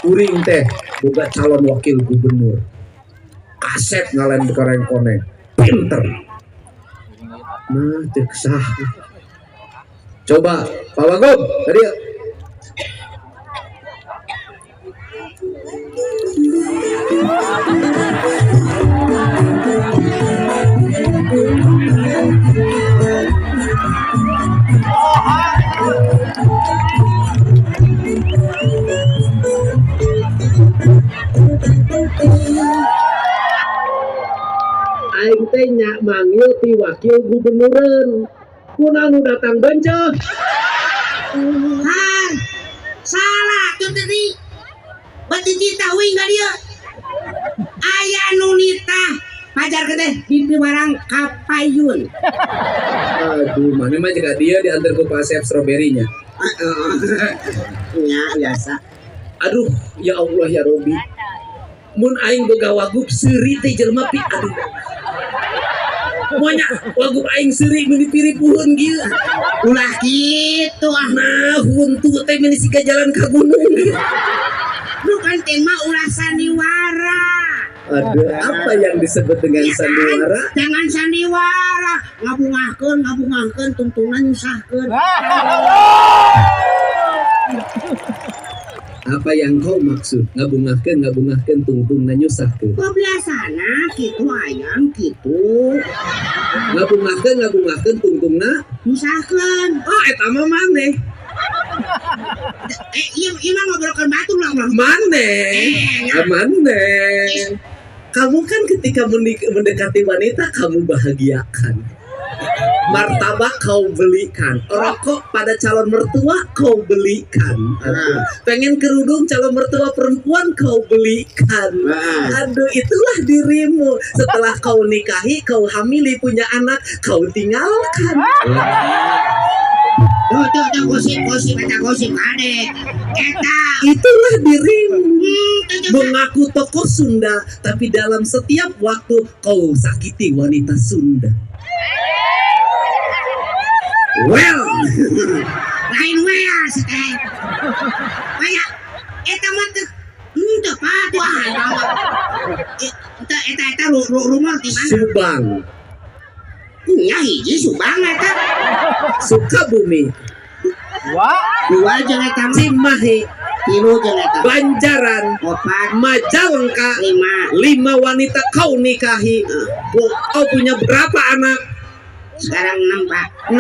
Kuring teh boga calon wakil gubernur. Kasep ngalain koreng koneng. Pinter. Nah, cek sah. Coba Pak Wagub, tadi aing teh nya manggil ti wakil gubernureun. Kunaon nu datang benceuh? Han, salah tuh tadi. Berarti cita wing ka dia. Aya nu nitah pajar teh di barang kapayun. Aduh, mana mah jika dia diantar ke Pak Asep stroberinya. Nya biasa. Aduh, ya Allah ya Robi. Mun aing boga wagub seuri teh jelema pi aduh. Monya wagub aing seuri meuni piripuheun kieu. Ulah kitu ah. Nah, huntu teh meuni siga jalan ka gunung. Bukan tema ulah sandiwara. Aduh, apa yang disebut dengan Ya kan? sandiwara? Jangan sandiwara, ngabungahkeun ngabungahkeun tungtungna nyusahkeun. Apa yang kau maksud? Ngabungahkeun ngabungahkeun tungtungna nyusahkeun. Kok biasana kitu ayam kitu Ngabungahkeun ngabungahkeun tungtungna nyusahkeun. oh eta mah maneh. Eh, iya iya mah ngobrolkeun batur lah ulah. Maneh. Maneh. Kamu kan ketika mendekati wanita kamu bahagiakan. Martabak kau belikan, rokok pada calon mertua kau belikan. Aduh. Pengen kerudung calon mertua perempuan kau belikan. Aduh, itulah dirimu. Setelah kau nikahi, kau hamili, punya anak, kau tinggalkan. Tuh tuh tuh gosip gosip eta gosip ade. Eta. Itulah dirimu. Tuh, tuh, tuh. Mengaku tokoh Sunda, tapi dalam setiap waktu kau sakiti wanita Sunda. Well, Lain well si teh. Maya eta mah teu henteu patuh ah. Eta eta eta rumor di mana? Subang, Nya hiji Subang eta. Sukabumi, Dua jeung eta mah. Cimahi, Tilu jeung eta. Banjaran, Opat, Majalengka, lima. 5 wanita kau nikahi. Kau punya berapa anak? Sekarang 6, Pak. 6.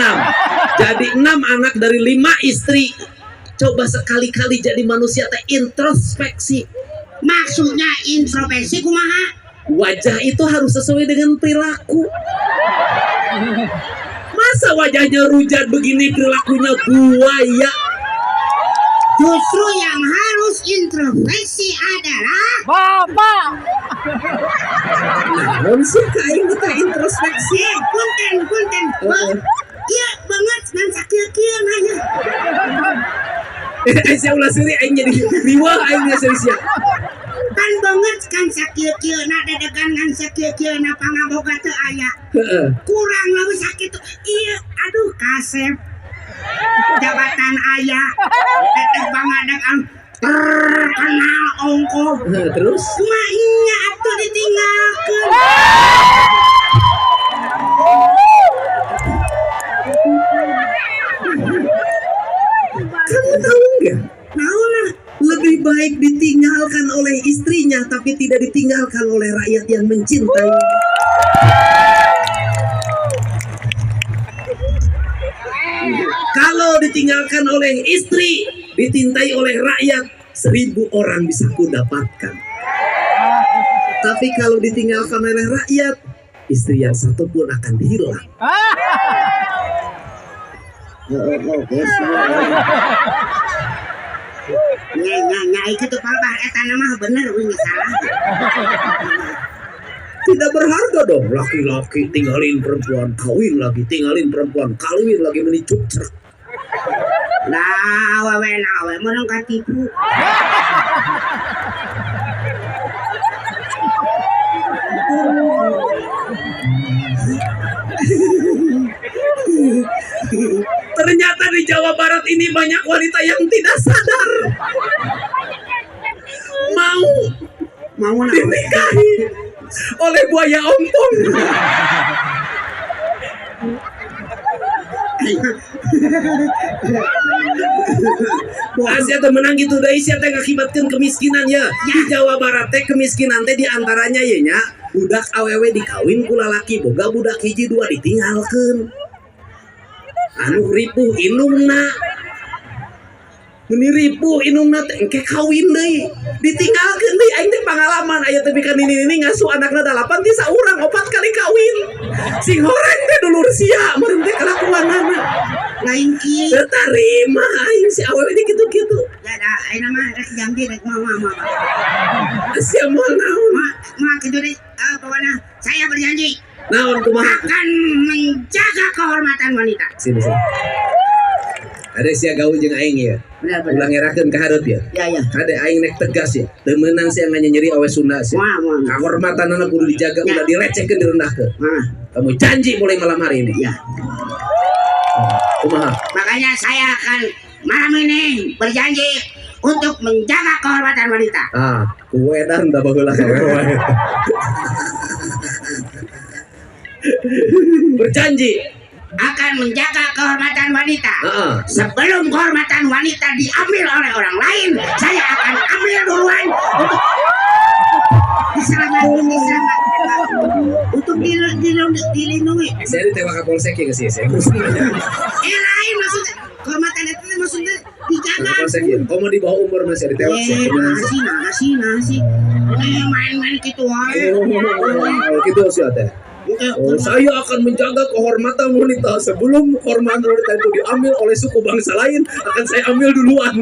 Jadi 6 anak dari 5 istri. Coba sekali-kali jadi manusia teh introspeksi. Maksudnya introspeksi kumaha? Wajah itu harus sesuai dengan perilaku. Masa wajahnya rujat begini perilakunya buaya? Justru yang harus introspeksi adalah Bapak. Naon sih ka aing teh introspeksi? Punten punten. Iya banget ngan sakieu-kieu na ya. Sia ulah seuri aing jadi riweuh aing nya seuri sia. Kan banget kan sakieu-kieu na dedegan ngan sakieu-kieu na pangaboga teu aya. Heeh. Kurang leuwih sakitu. Iya, aduh kasep. Jabatan aya. Teteh bangadeg anu terkenal ongkoh. Heeh, terus Kumaha nya atuh ditinggalkeun. Kamu tahu nggak? Naon ah? Lebih baik ditinggalkan oleh istrinya tapi tidak ditinggalkan oleh rakyat yang mencintai. Kalau ditinggalkan oleh istri, dicintai oleh rakyat, 1000 orang bisa ku dapatkan. Tapi kalau ditinggalkan oleh rakyat, istri yang satu pun akan hilang. Nya nya nya itu tuh palbah eta mah bener euy salah. Tidak berharga dong, laki-laki tinggalin perempuan, kawin lagi, tinggalin perempuan, kawin lagi menicuk cerak. Lah awewe na awe meunang katipu. Ternyata di Jawa Barat ini banyak wanita yang tidak sadar. Mau na. Dinikahi oleh buaya ompong. Asia teh menang gitu deui sia teh ngakibatkeun kemiskinan ya. Di Jawa Barat teh kemiskinan teh diantaranya ye nya budak awewe dikawin ku lalaki boga budak hiji dua ditinggalkeun. Anu ripuh indungna. Meni ripuh indungna teh engke kawin deui. Ditinggalkeun deui aing teh pangalaman aya teh pikeun nini-nini ngasuh anakna 8 ti saurang 4 kali kawin. Sing horeng teh dulur sia meureun teh kalakuanana. Lain kieu. Teu tarima aing si awewe di kitu-kitu. Ya da ayeuna mah rek janji rek mah mah. Sia moal naon? Mah kitu deui pokona saya berjanji. Naon kumaha? Akan menjaga kehormatan wanita. Sini sini. Ada sia gaul jeung aing ya. Benar benar. Ulah ngerakeun ka hareup ya. Ya ya. Kade aing nek tegas ya. Teu meunang sia nganyeri awe Sunda sia. Moal moal. Kehormatanana kudu dijaga Ya. ulah dilecehkeun direndahkeun. Mah. Kamu janji mulai malam hari ini. Ya. Kumaha? Makanya saya akan malam ini berjanji untuk menjaga kehormatan wanita. Ah, kue dan tak baheula kawe wae. Berjanji. Akan menjaga kehormatan wanita. Heeh. Sebelum kehormatan wanita diambil oleh orang lain, saya akan ambil duluan untuk diselamatkan, diselamatkan, untuk dilindungi. Saya ditewak Kapolsek ya sih, saya. Lain maksudnya kehormatan itu maksudnya dijaga. Kapolsek ya. Kamu di bawah umur masih ditewak sih. Nasi. Main-main gitu aja. Oh, gitu sih teh. Oh, saya akan menjaga kehormatan wanita sebelum kehormatan wanita itu diambil oleh suku bangsa lain, akan saya ambil duluan.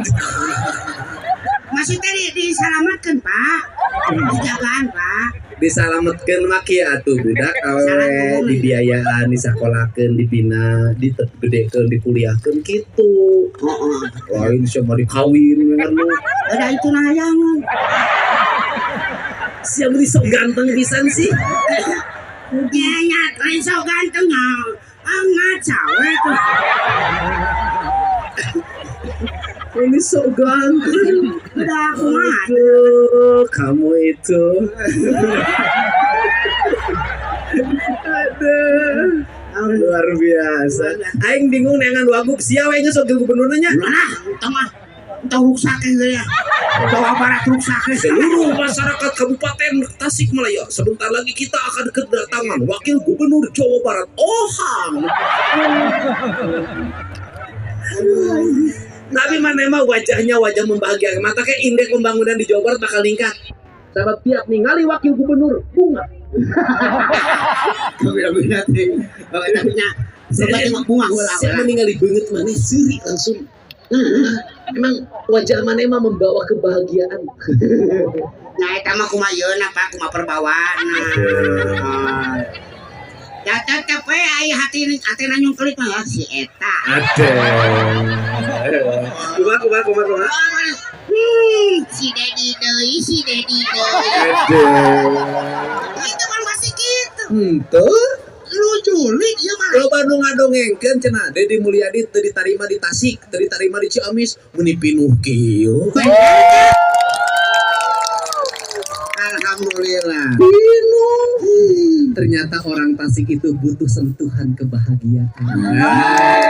Maksudnya diselamatkan Pak, dijagaan Pak. Diselamatkan maki atuh budak awewe dibiayaan, disakolakeun, dibina, ditegedekeun, dikuliahkeun gitu. Heeh. Lain siapa dikawin kan lu. Ada itu nayangan. Siapa beli sok ganteng pisan sih? Ya ya, lain sok ganteng ngacau tuh. Ini sok ganteng. Udah aku mah. Aduh, kamu itu. Aduh. Luar biasa. Aing bingung neangan wagub sia we nya sok gubernurna nya. Lah, tengah entah rusak ya. Jawa Barat rusak. Seluruh masyarakat Kabupaten Tasikmalaya, sebentar lagi kita akan kedatangan Wakil Gubernur Jawa Barat Ohang. Tapi mana emang wajahnya wajah membahagiakan. Mata kayak indeks pembangunan di Jawa Barat bakal meningkat. Sebab tiap ningali wakil gubernur bunga. Saya meninggali banget mana siri langsung. Emang wajah mana emang membawa kebahagiaan. Nah, eta mah kumaha yeuna Pak, kumaha perbawana. Ya tetep we aya hati atina nyungkelit mah si eta. Ade. Kumaha kumaha kumaha. Si Dedi deui, si Dedi deui. Ade. Itu kan masih gitu. Henteu. Lu julik ieu mah. Loba nu ngadongengkeun cenah Dedi Mulyadi teu ditarima di Tasik, teu ditarima di Ciamis, meuni pinuh kieu. Alhamdulillah. Pinuh. Ternyata orang Tasik itu butuh sentuhan kebahagiaan. Benar.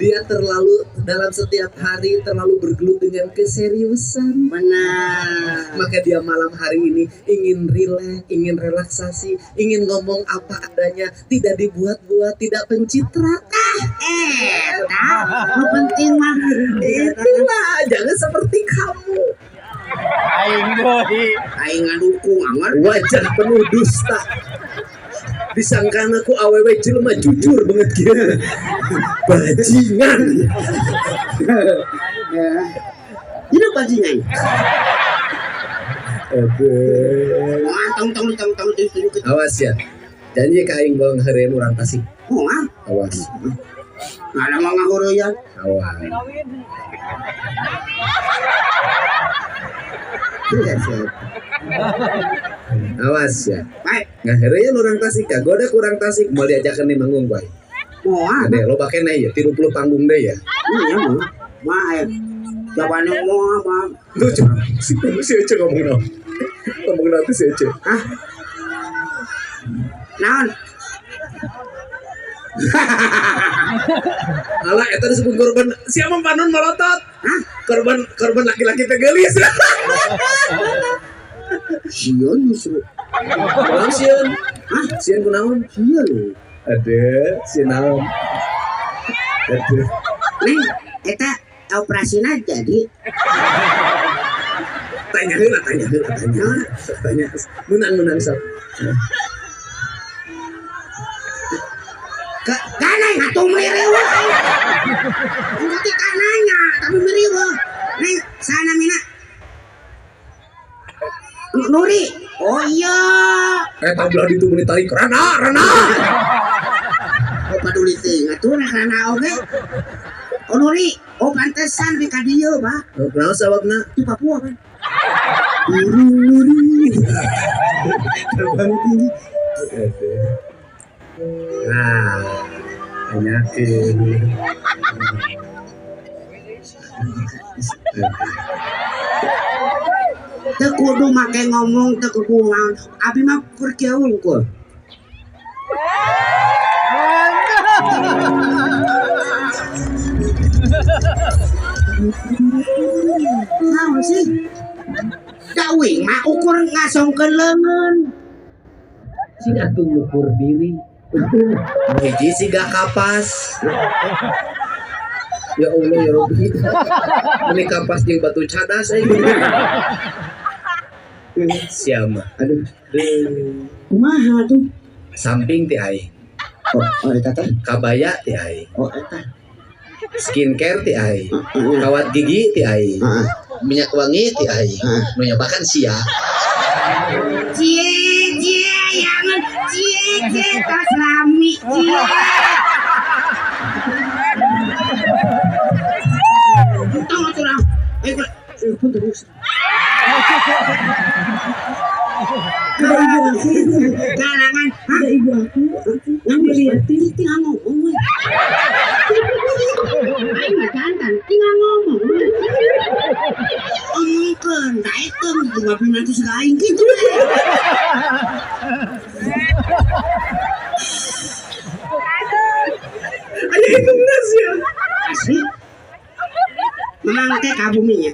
Dia terlalu dalam setiap hari terlalu bergelut dengan keseriusan. Benar. Maka dia malam hari ini ingin rileks, ingin relaksasi, ingin ngomong apa adanya, tidak dibuat-buat, tidak pencitraan. Eta, nu penting mah itulah, jangan seperti kamu. Aing deui. Aing ngadukung anger. Wajah penuh dusta. Disangkana ku awewe jelema jujur banget kieu. Bajingan. Ini bajingan. Aduh. Tong tong tong tong tong. Awas ya. Janji ka aing bolong heureun urang Tasik. Moal. Awas. Ada mau ngahuruyan. Awas. Awas ya. Baik. Ngaheureun urang Tasik ka goda kurang Tasik moal diajakeun di manggung bae. Moal. Ade loba keneh ya 30 panggung deui ya. Iya moal. Moal. Jawabannya moal mah. Lucu. Si Ece ngomong naon? Ngomong naon si Ece? Hah? Naon? Alah eta disebut korban. Siapa Panun malotot? Hah? Korban laki-laki teh geulis. Sieun justru. Kunaon sieun? Hah? Sieun kunaon? Sieun. Aduh, sieun naon? Aduh. Neng, eta operasina jadi. Tanya heula, tanya heula, tanya. Tanya. Menang sok. Ke kanai atuh meriweuh. Nanti kananya, tapi meriweuh. Neng, sana mina. Nuri. Oh iya. Eta belah ditu meuni tarik rana, rana. Oh paduli teuing atuh rana oge. Oh Nuri, oh pantesan we ka dieu, Pak. Kunaon sababna? Di Papua kan. Burung nuri. Terbang tinggi. Nah, tanyakeun. Teu kudu make ngomong, teu kudu naon. Abi mah keur kieu unggul. Naon sih? Da uing mah ukur ngasongkeun leungeun. Sing atuh ngukur diri. Hiji siga kapas. Ya Allah ya Rabbi. Ini kapas jeung batu cadas euy. Siapa? Aduh. Kumaha tuh? Samping ti aing. Oh, eta teh. Kabaya ti aing. Oh, eta. Skincare ti aing. Kawat gigi ti aing. Minyak wangi ti aing. Nu nyobakan sia. Cie cie jangan cie cie tos rami cie. Entong atuh lah. Pun terus. Kalangan, ada ibu aku, ngeliatin tinggal ngomong we. Aing mah jantan, tinggal ngomong we. Omongkeun, daekeun juga nanti suka aing kitu. Aya itu bener sih. Asli. Memang teh ka buminya.